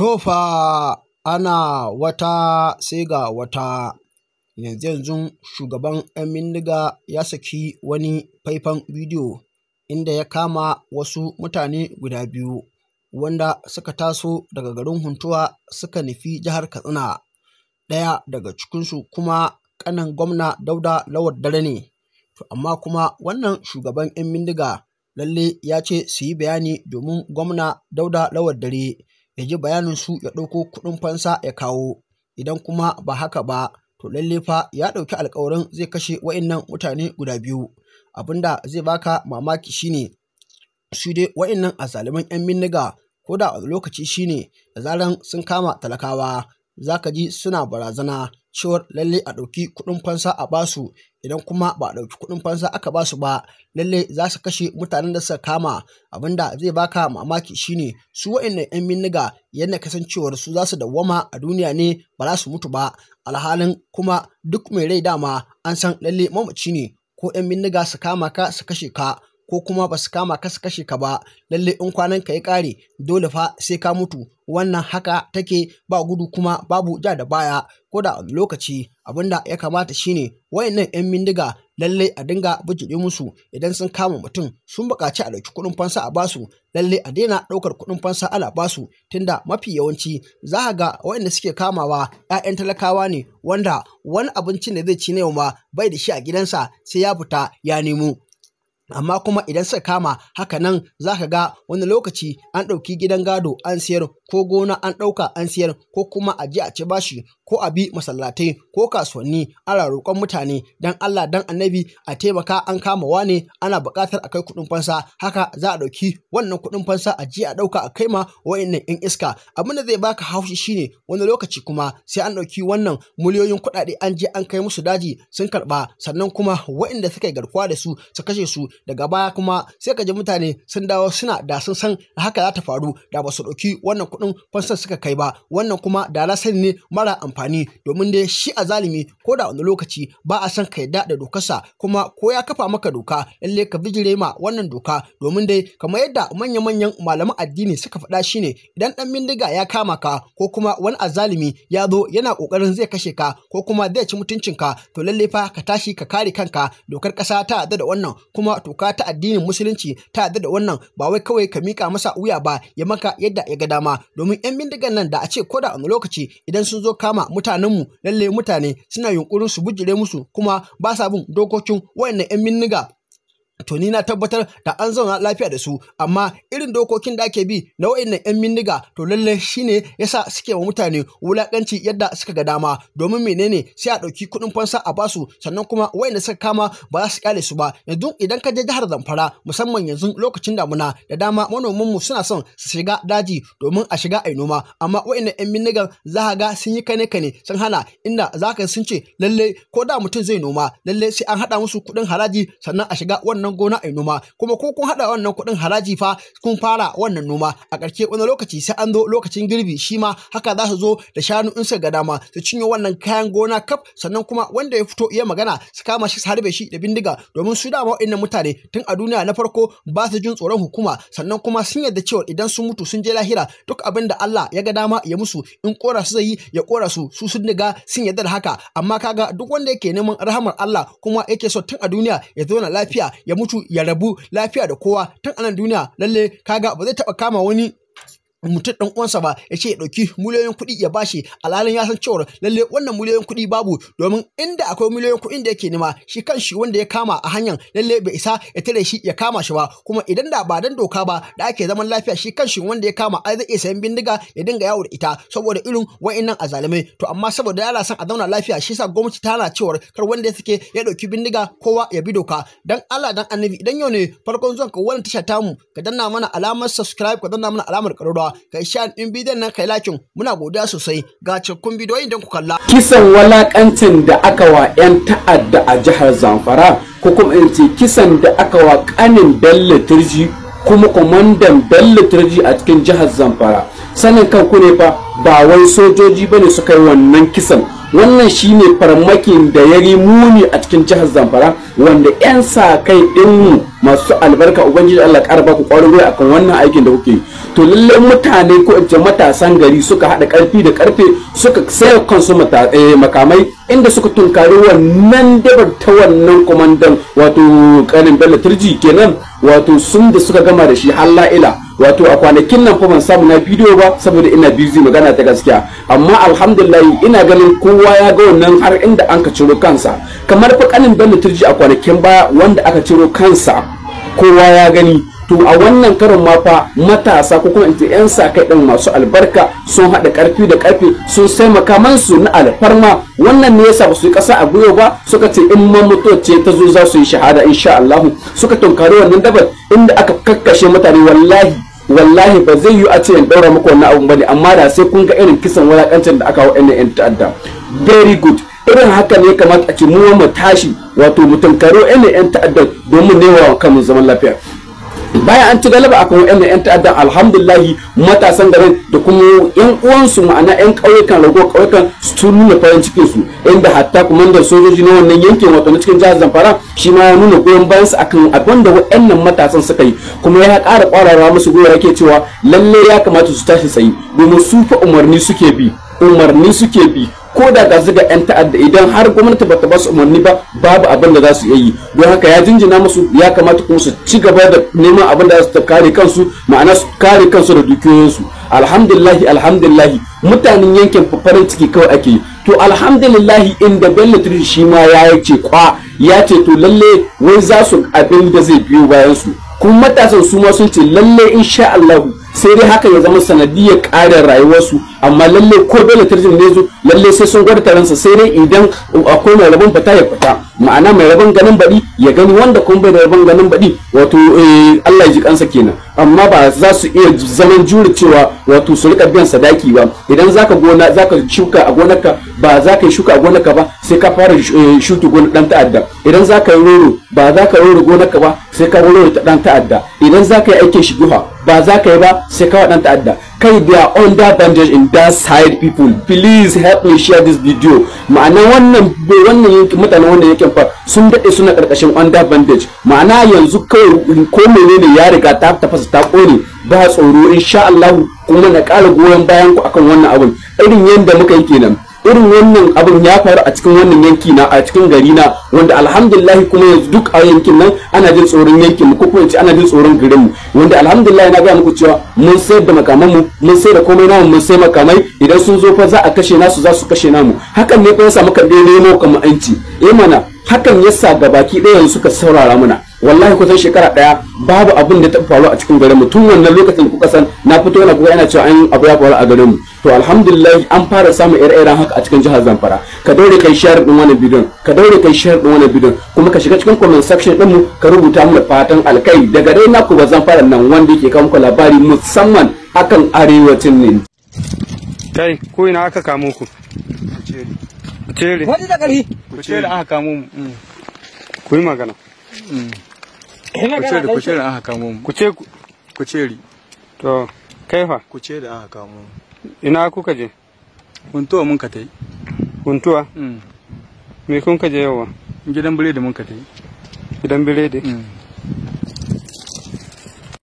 To fa ana wata sai ga wata. Yanzu shugaban 'yan bindiga ya saki wani faifan bidiyo inda ya kama wasu mutane guda biyu wanda suka taso daga garin Huntuwa suka nufi jihar Katsina. Ɗaya daga cikinsu kuma ƙanin gwamna Dauda Lawal Dare ne. To amma kuma wannan shugaban 'yan bindiga lalle ya ce su yi bayani domin gwamna Dauda Lawal Dare ya ji bayaninsu ya ɗauko kuɗin fansa ya kawo. Idan kuma ba haka ba, to lalle fa ya ɗauki alƙawarin zai kashe wa'innan mutane guda biyu. Abin da zai baka mamaki shine su dai wa'innan azzaluman 'yan bindiga ko da a lokaci shine da zaran sun kama talakawa za ka ji suna barazana cewar lalle a ɗauki kuɗin fansa a basu, idan kuma ba a ɗauki kuɗin fansa aka basu ba lalle za su kashe mutanen da suka kama. Abin da zai baka mamaki shine su wa'innan 'yan bindiga yadda kasancewar su za su dawwama a duniya ne ba za su mutu ba, alhalin kuma duk mai rai dama an san lalle mamaci ne. Ko 'yan bindiga su kama ka su kashe ka ko kuma ba su kama ka su kashe ka ba, lalle in kwanan ka ya ƙare dole fa sai ka mutu. Wannan haka take, ba gudu kuma babu ja da baya. Ko da a lokaci abin da ya kamata shine wa'innan 'yan bindiga lalle a dinga bijire musu. Idan sun kama mutum sun buƙaci a ɗauki kuɗin fansa a basu, lalle a daina ɗaukar kuɗin fansa ana basu, tunda mafi yawanci za ka ga waɗanda suke kamawa 'ya'yan talakawa ne wanda wani abincin da zai ci na yau ma bai da shi a gidansa sai ya fita ya nemo. Amma kuma idan suka kama haka nan za ka ga wani lokaci an ɗauki gidan gado an siyar, ko gona an ɗauka an siyar, ko kuma a je a ci bashi, ko a bi masallatai ko kasuwanni ana roƙon mutane dan Allah dan Annabi a taimaka an kama wane ana buƙatar a kai kuɗin fansa. Haka za a ɗauki wannan kuɗin fansa a je a ɗauka a kai ma wa'innan 'yan iska. Abin da zai baka haushi shine wani lokaci kuma sai an ɗauki wannan miliyoyin kuɗaɗe an je an kai musu daji sun karɓa, sannan kuma wa'inda suka yi garkuwa da su su kashe su. Daga baya kuma sai ka ji mutane sun dawo suna da sun san haka za ta faru da ba su ɗauki wannan kuɗin fansar suka kai ba. Wannan kuma da na sani ne mara amfani, domin dai shi azalimi ko da wani lokaci ba a san ka yadda da dokarsa, kuma ko ya kafa maka doka lalle ka bijire ma wannan doka. Domin dai kamar yadda manya-manyan malaman addini suka faɗa shine idan ɗan bindiga ya kama ka ko kuma wani azalimi ya zo yana ƙoƙarin zai kashe ka ko kuma zai ci mutuncinka, to lalle fa ka tashi ka kare kanka. Dokar ƙasa ta yarda da wannan, kuma doka ta addinin musulunci ta yarda da wannan. Ba wai kawai ka mika masa wuya ba ya maka yadda ya ga dama. Domin 'yan bindigan nan da a ce ko da wani lokaci idan sun zo kama mutanenmu lalle mutane suna yunkurin su bijire musu kuma ba sa bin dokokin wayannan 'yan bindiga, to ni na tabbatar da an zauna lafiya da su. Amma irin dokokin da ake bi na wa'innan 'yan bindiga to lalle shine yasa suke wa mutane wulakanci yadda suka ga dama. Domin menene sai a ɗauki kuɗin fansa a basu, sannan kuma wa'inda suka kama ba za su kyale su ba. Yanzu idan ka je jihar Zamfara musamman yanzu lokacin damuna da dama manoman mu suna son su shiga daji domin a shiga ayi noma, amma wa'innan 'yan bindigan za ka ga sun yi kane kane sun hana, inda za ka sun ce lalle ko da mutum zai noma lalle sai an haɗa musu kuɗin haraji sannan a shiga wannan gona a noma. Kuma ko kun haɗa wannan kuɗin haraji fa kun fara wannan noma, a ƙarshe wani lokaci sai an zo lokacin girbi shi ma haka za su zo da shanu in suka ga dama su cinye wannan kayan gona kaf, sannan kuma wanda ya fito ya magana su kama shi su harbe shi da bindiga. Domin su dama waɗannan mutane tun a duniya na farko ba su jin tsoron hukuma, sannan kuma sun yarda cewa idan sun mutu sun je lahira duk abin da Allah ya ga dama ya musu in kora su zai yi ya kora su, su sun riga sun yarda da haka. Amma kaga duk wanda yake neman rahamar Allah kuma yake so tun a duniya ya zauna lafiya ya mutu ya rabu lafiya da kowa tun anan duniya, lalle kaga ba zai taba kama wani mutum ɗan uwansa ba ya ce ya ɗauki miliyoyin kuɗi ya bashi, alhalin ya san cewar lalle wannan miliyoyin kuɗi babu. Domin inda akwai miliyoyin kuɗin da yake nema shi kan shi wanda ya kama a hanyar lalle bai isa ya tare shi ya kama shi ba. Kuma idan da ba dan doka ba da ake zaman lafiya shi kan shi wanda ya kama ai zai iya sayan bindiga ya dinga yawo da ita saboda irin wa'innan azalimai. To amma saboda yana son a zauna lafiya shi yasa gwamnati ta hana cewar kar wanda ya sake ya ɗauki bindiga, kowa ya bi doka. Dan Allah dan Annabi idan yau ne farkon zuwan ka wannan tasha tamu, ka danna mana alamar subscribe, ka danna mana alamar ƙararrawa, kai sha ɗin bidiyon nan kai lakin. Muna godiya sosai ga cikakkun bidiyoyin don ku kalla. Kisan walakancin da aka wa 'yan ta'adda a jihar Zamfara, ko kuma in ce kisan da aka wa kanin Bello Turji kuma kwamandan Bello Turji a cikin jihar Zamfara, sanin kanku ne fa ba wai sojoji bane suka yi wannan kisan, Wannan shine farmakin da ya yi muni a cikin jihar Zamfara, wanda 'yan sa kai ɗinmu masu albarka, Ubangiji Allah ƙara ba ku ƙwarin gwiwa akan wannan aikin da kuke yi. To lallai mutane ko in ce matasan gari suka haɗa ƙarfi da ƙarfe suka sayar kansu makamai, inda suka tunkari wannan dabar ta wannan kwamandan, wato kanin Bello Turji kenan, wato sun da suka gama da shi har la'ila. Wato a kwanakin nan fa ban samu na bidiyo ba saboda ina busy, magana ta gaskiya, amma alhamdulillah ina ganin kowa ya ga wannan har inda an ka ciro kansa, kamar fa kanin Bello Turji a kwanakin baya wanda aka ciro kansa kowa ya gani. To a wannan karon ma fa matasa ko kuma in ce 'yan sa kai ɗin masu albarka sun haɗa ƙarfi da ƙarfe sun sai makamansu na alfarma. Wannan ne yasa ba su yi ƙasa a gwiwa ba, suka ce in ma mutuwa ce ta zo za su yi shahada insha Allah. Suka tunkari wannan dabar inda aka kakkashe mutane. Wallahi wallahi ba zai yi a ce in ɗaura muku wannan abun bane, amma da sai kun ga irin kisan wulakancin da aka wa 'yan ta'adda. Very good, irin haka ne kamata a ce mu mu tashi, wato mu tunkari 'yan ta'adda domin newa kanmu zaman lafiya. Bayan an ci galaba akan wa'annan 'yan ta'addan, alhamdulillahi matasan garin da kuma 'yan uwansu, ma'ana 'yan ƙauyukan, rago ƙauyukan, sun nuna farin cikin su, inda hatta kumandan sojoji na wannan yankin, wato na cikin jihar Zamfara, shi ma ya nuna goyon bayan su akan abin da wa'annan matasan suka yi, kuma ya ƙara ƙwararwa musu gwiwa, yake cewa lalle ya kamata su tashi tsaye domin su fa umarni suke bi, umarni suke bi. Ko da ga zuga 'yan ta'adda, idan har gwamnati bata ba su umarni ba, babu abin da za su iya yi. Don haka ya jinjina musu, ya kamata kuma su ci gaba da neman abin da za su kare kansu, ma'ana su kare kansu da dukiyoyinsu. Alhamdulillahi, alhamdulillahi, mutanen yankin farin ciki kawai ake yi. To alhamdulillahi, inda Bello Turji shi ma ya ce kwa ya ce to lalle wai za su abin da zai biyo bayan su, kuma matasan su ma sun ce lalle insha Allah sai dai haka ya zama sanadiyar ƙarin rayuwarsu, amma lalle ko Bello Turjin ne zo, lalle sai sun gwada taransa, sai dai idan akwai mai rabon fita ya fita, ma'ana mai rabon ganin baɗi ya gani, wanda kuma bai da rabon ganin baɗi, wato Allah ya ji kansa kenan. Amma ba za su iya zaman jure cewa wato su rika biyan sadaki ba. Idan zaka gona, zaka shuka a gonarka, ba za ka yi shuka a gonarka ba sai ka fara shuka gonar dan ta'adda. Idan zaka yi roro, ba za ka roro gonarka ba sai ka roro ta dan ta'adda. Idan zaka yi aikin shiguha, ba za ka yi ba sai ka dan ta'adda. Kai, they are under bandage in that side. People, please help me share this video. Ma'ana wannan yankin, mutanen wannan yankin fa sun dade suna karkashin under bandage, ma'ana yanzu kawai ko menene ya riga ta tafasa ta kone, ba tsoro insha Allah. Kuma na ƙara goyon bayan ku akan wannan abun, irin yanda muka yi kenan. Irin wannan abun ya faru a cikin wannan yanki na, a cikin gari na, wanda alhamdulillah kuma yanzu duk a yankin nan ana jin tsoron yankin mu, ko kuma ana jin tsoron garin mu, wanda alhamdulillah na ga muku cewa mun sayar da makaman mu, mun sayar da komai namu, mun sai makamai. Idan sun zo fa za a kashe nasu, za su kashe namu. Hakan ne fa yasa muka nemo kamar anci eh mana, hakan yasa gabaki ɗaya yanzu suka saurara muna. Wallahi kusan shekara ɗaya babu abin da ta faru a cikin garin mu tun wannan lokacin. Kuka san na fito na kuka ina cewa an abu ya faru a garin mu. To alhamdulillah an fara samun ire-iren haka a cikin jihar Zamfara. Ka daure kai share din wannan bidiyon, ka daure kai share din wannan bidiyon, kuma ka shiga cikin comment section din mu ka rubuta mana fatan alkai. Daga dai naku ba Zamfara nan, wanda yake kawo muku labari musamman akan arewacin ne. Kai, ko ina aka kamo ku? Kuceri. Wani da ƙarfi. Kuceri aka kamo mu. Ku yi magana. Kuceri, kuceri aka kamo mu. Kuce Kuceri. To, kai fa? Kuceri aka kamo mu. Ina kuka je? Huntuwa mun ka tai. Huntuwa? Me kun ka je yawa? Gidan biredi mun ka tai. Gidan biredi?